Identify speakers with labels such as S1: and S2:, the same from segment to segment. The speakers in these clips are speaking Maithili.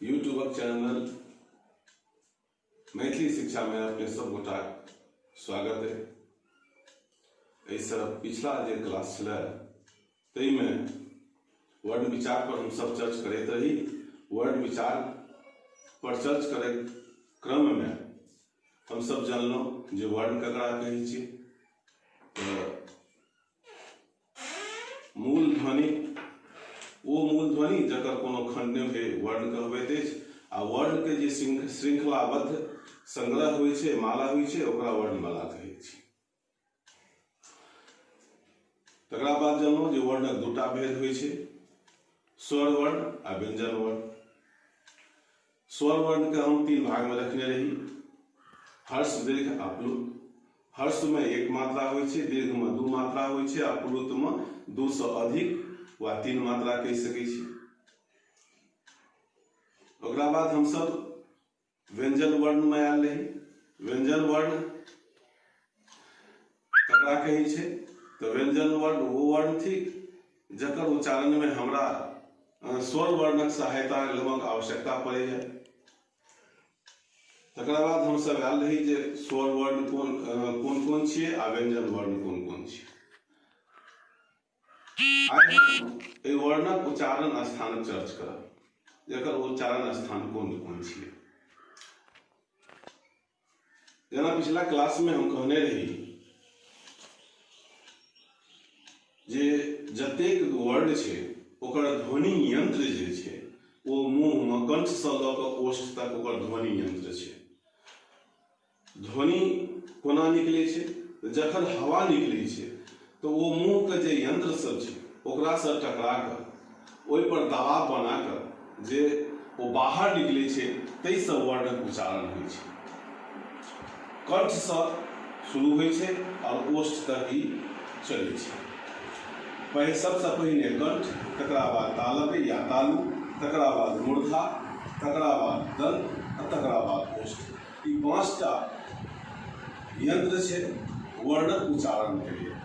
S1: यूट्यूबक चैनल मैथिली शिक्षामे अपने सब गोटाक स्वागत है। एहिसँ पिछला जे क्लास छलै ताहिमे वर्ण विचार पर हमसब चर्च करैत रही। वर्ण विचार पर चर्च करैत क्रममे हमसब जानलहुँ जे वर्ण ककरा कहै छी। तऽ मूल ध्वनि ओ मूल ध्वनि जकर कोनो खंड नहि होय वर्ण कहबैत अछि, आ वर्ण के जे श्रृंखलाबद्ध संग्रह होइ छै, माला होइ छै, ओकरा वर्णमाला कहै छै। तकरा बाद जानलहुँ जे वर्णक दूटा भेद होइ छै, स्वर वर्ण आ व्यंजन वर्ण। स्वर वर्ण के हम तीन भाग में रखने रही, हर्ष, दीर्घ आ प्लुत। हर्ष में एक मात्रा होइ छै, दीर्घ में दू मात्रा होइ छै, आ प्लुत में दू से अधिक वा तीन मात्रा कहि सकै छी। ओकरा बाद हमसब व्यंजन वर्ण में आयल रही। व्यंजन वर्ण ककरा कहै छै? तऽ व्यंजन वर्ण ओ वर्ण थिक जकर उच्चारण में हमरा स्वर वर्णक सहायता लेबाक आवश्यकता पड़ैए। तकरा बाद हमसब आयल रही जे स्वर वर्ण कोन कोन कोन छियै आ व्यंजन वर्ण कोन कोन छियै। आइ हम एहि वर्णक उच्चारण स्थानक चर्च करब, जकर उच्चारण स्थान कोन कोन छियै। जेना पिछला क्लास में हम कहने रही जे जतेक वर्ण छै ओकर ध्वनि यंत्र जे छै ओ मुंह में कंठ से लऽ कऽ ओष्ठ तक ओकर ध्वनि यंत्र छै। ध्वनि कोना निकलै छै? जखन हवा निकलै छै तऽ ओ मुंह के जे यंत्र सब छै ओकरा से टकरा कऽ ओहि पर दबाव बना कऽ जे ओ बाहर निकलै छै ताहिसँ वर्णक उच्चारण होइ छै। कंठसँ शुरू होइ छै आओर ओष्ठ तक ई चलै छै। पहिले सबसँ पहिने कंठ, तकरा बाद तालव्य या तालु, तकरा बाद मूर्धा, तकरा बाद दंत आ तकरा बाद ओष्ठ। ई पाँचटा यंत्र छै वर्णक उच्चारणके लिए।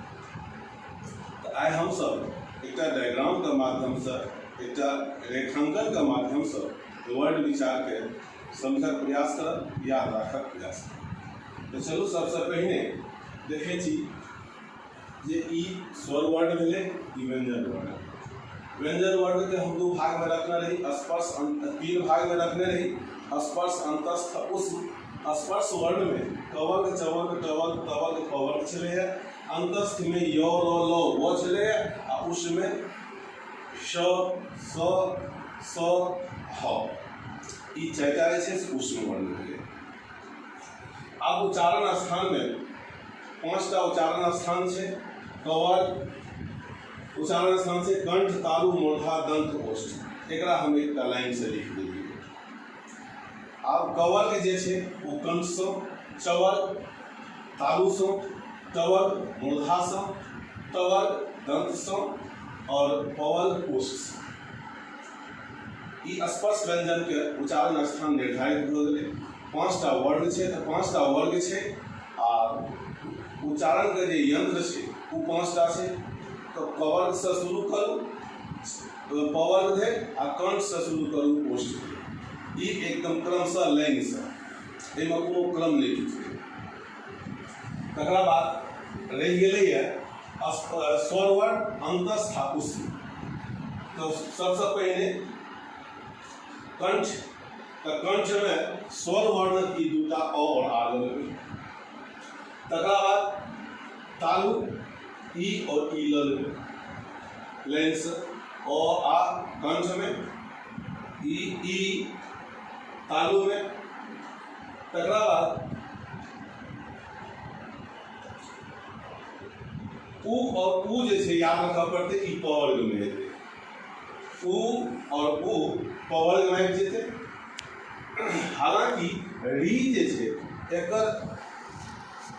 S1: तऽ आइ हमसब एकटा डायग्रामके माध्यमसँ, एकटा रेखांकनके माध्यमसँ वर्ण विचारके समझक प्रयास करब, याद राखक प्रयास करब। तऽ चलू सबसँ पहिने देखै छी जे ई स्वर वर्ण भेलै, ई व्यंजन वर्ण। व्यंजन वर्णके हम दू भागमे रखने रही, स्पर्श तीन भागमे रखने रही, स्पर्श, अंतस्थ, उष्म। स्पर्श वर्णमे कवर्ग, चवर्ग, टवर्ग, तवर्ग, पवर्ग छलैए। अंतस्थ में य, र, ल, व छलैए आ उष्म में श, स, स, ह। ई चारिटा जे छै से उष्म वर्ण भेलै। आब उच्चारण स्थान में पाँचटा उच्चारण स्थान छै। कवर्ग उच्चारण स्थान छै कंठ, तालु, मूर्धा, दंत, ओष्ठ। एकरा हम एकटा लाइन से लिख देलियै। आब कवर्ग जे छै ओ कंठसँ, चवर्ग तालुसँ, टवर्ग मूर्धासँ, तवर्ग दंतसँ और पवर्ग ओष्ठसँ। ई स्पर्श व्यंजन के उच्चारण स्थान निर्धारित भऽ गेलै। पाँचटा वर्ण छै तऽ पाँचटा वर्ग छै आ उच्चारण के जे यंत्र छै ओ पाँचटा छै। तऽ कवर्गसँ शुरू करू पवर्ग धरि आ कंठसँ शुरू करू ओष्ठ धरि। ई एकदम क्रमशः लाइनसँ, एहिमे कोनो क्रम नहि टूटतै। तकरा बाद रहि गेलैए स्वर वर्ण, अंतस्थ आ उष्म। तऽ सबसँ पहिने कंठ, तऽ कंठमे स्वर वर्णक ई दूटा अ और आ लऽ लेबै। तकरा बाद तालु, ई और ई लऽ लेबै लाइनसँ, अ आ कंठमे, ई ई तालुमे। तकरा बाद उ और उ जे छै याद रखऽ पड़तै, ई पवर्गमे एतै। उ और उ पवर्गमे आबि जेतै। हालांकि री जे छै एकर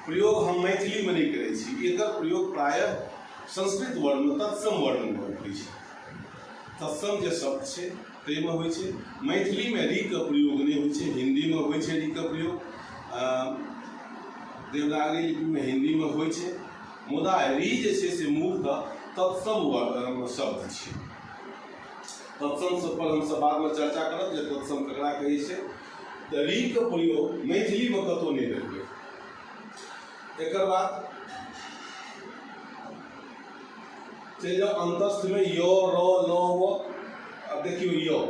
S1: प्रयोग हम मैथिलीमे नहि करै छी, एकर प्रयोग प्रायः संस्कृत वर्णमे, तत्सम वर्णमे होइ छै। तत्सम जे शब्द छै ताहिमे होइ छै। मैथिलीमे री के प्रयोग नहि होइ छै, हिन्दीमे होइ छै री के प्रयोग, देवनागरी लिपिमे हिन्दीमे होइ छै, मुदा री जे छै से मूलतः तत्सम शब्द छै। तत्सम पर हमसब बादमे चर्चा करब जे तत्सम ककरा कहै छै। तऽ री के प्रयोग मैथिलीमे कतहु नहि देखबै। एकर बाद चलि जाउ अंतस्थ में, य र ल व। अब देखियौ य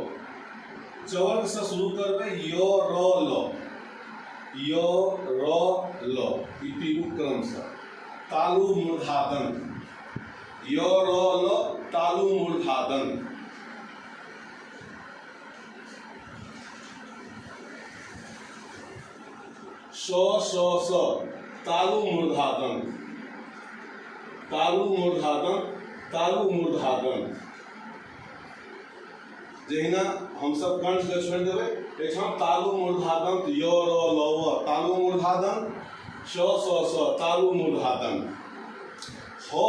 S1: चवर्ग से शुरू करबै, य र ल, य र ल, ई तीनू क्रमसँ। तालु मूर्धा दंत, य र ल तालु मूर्धा दंत। स स स तालु मूर्धा दंत, तालु मूर्धा दंत, तालु मूर्धा दंत। जहिना हमसब कंठ के छोड़ि देबै, एहिठाम तालु मूर्धा दंत, य र ल व तालु मूर्धा दंत, स स स तालु मूर्धा दंत। ह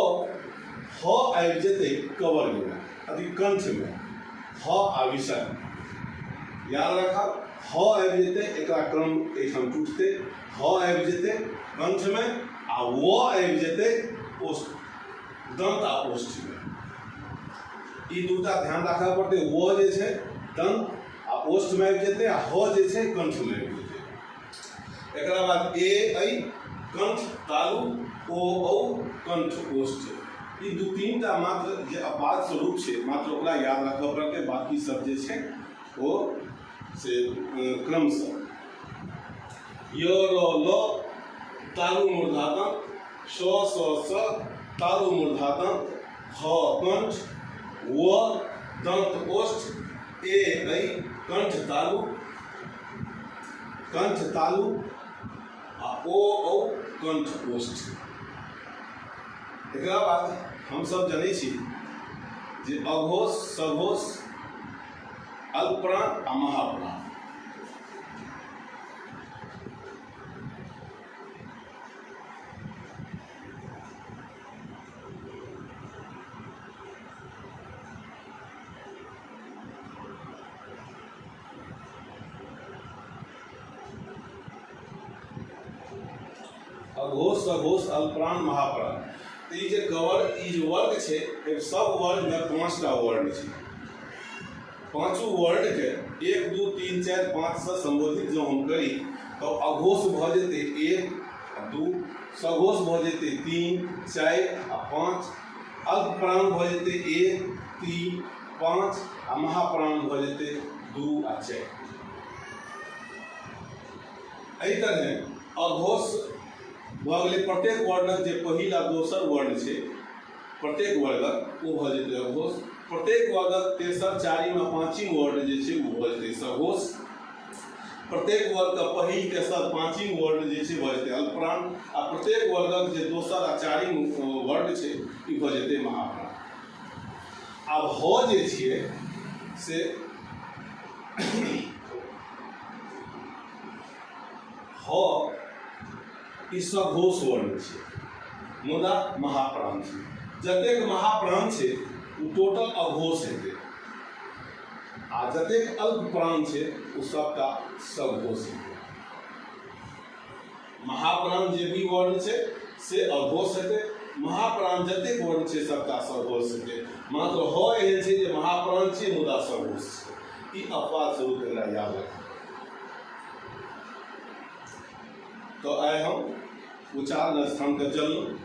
S1: ह आबि जेतै कवर्गमे, अथी कंठमे, ह आ विसर्ग याद राखब। ह आबि जेतै, एकरा क्रम एहिठाम टूटतै, ह आबि जेतै कंठमे आ व आबि जेतै ओष्ठ, दंत आ ओष्ठमे। ई दूटा ध्यान राखऽ पड़तै। व जे छै दंत आ ओष्ठमे आबि जेतै आ ह जे छै कंठमे आबि जेतै। एकरा बाद ए ऐ कंठ तालु, ओ औ कंठ ओष्ठ। ई दू तीन टा मात्र जे अपवाद स्वरूप छै, मात्र ओकरा याद राखऽ पड़तै। बाकी सब जे छै ओ से क्रमसँ य र ल तालु मूर्धा दंत, स स स तालु मूर्धा दंत, ह कंठ, व दंत ओष्ठ, ए ऐ कंठ तालु, कंठ तालु आ ओ औ कंठ ओष्ठ। एकरा बाद हमसब जनै छी जे अघोष, सघोष, अल्पप्राण आ महाप्राण। अघोष, सघोष, अल्पप्राण, महाप्राण। तऽ ई जे कवर, ई जे वर्ग छै, एहि सब वर्गमे 5टा वर्ण छै। पाँचो वर्णके 1 2 3 4 5 से संबोधित जँ हम करी तऽ अघोष भऽ जेतै 1 2, सघोष भऽ जेतै 3 4 आ 5, अल्पप्राण भऽ जेतै 1 3 5 आ महाप्राण भऽ जेतै 2 आ 4। एहि तरहे अघोष भऽ गेलै प्रत्येक वर्णक जे पहिल आ दोसर वर्ण छै प्रत्येक वर्गक, ओ भऽ जेतै अघोष। प्रत्येक वर्गक तेसर, चारिम आ पाँचिम वर्ण जे छै ओ भऽ जेतै सघोष। प्रत्येक वर्गक पहिल, तेसर, पाँचिम वर्ण जे छै भऽ जेतै अल्पप्राण आ प्रत्येक वर्गक जे दोसर आ चारिम वर्ण छै ई भऽ जेतै महाप्राण। आब ह जे छियै से ह ई सघोष वर्ण छै, मुदा महाप्राण छै। जतेक महाप्राण छै ओ टोटल अघोष हेतै आ जतेक अल्प प्राण छै ओ सबटा सघोष हेतै। महाप्राण जे भी वर्ण छै से अघोष हेतै, महाप्राण जतेक वर्ण छै सबटा सघोष हेतै। मात्र ह एहन छै जे महाप्राण छै मुदा सघोष छै। ई अपवाद स्वरूप एकरा याद राखब। तो आइ हम उच्चारण स्थानके चललहुँ।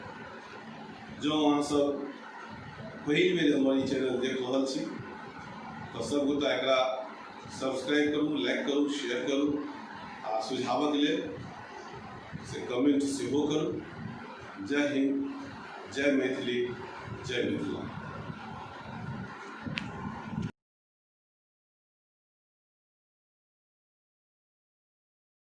S1: जँ अहाँसब पहिल बेर हमर ई चैनल देख रहल छी तऽ सबगोटा एकरा सब्सक्राइब करू, लाइक करू, शेयर करू आ सुझावक लेल से कमेंट सेहो करू। जय हिंद, जय मैथिली, जय मिथिला।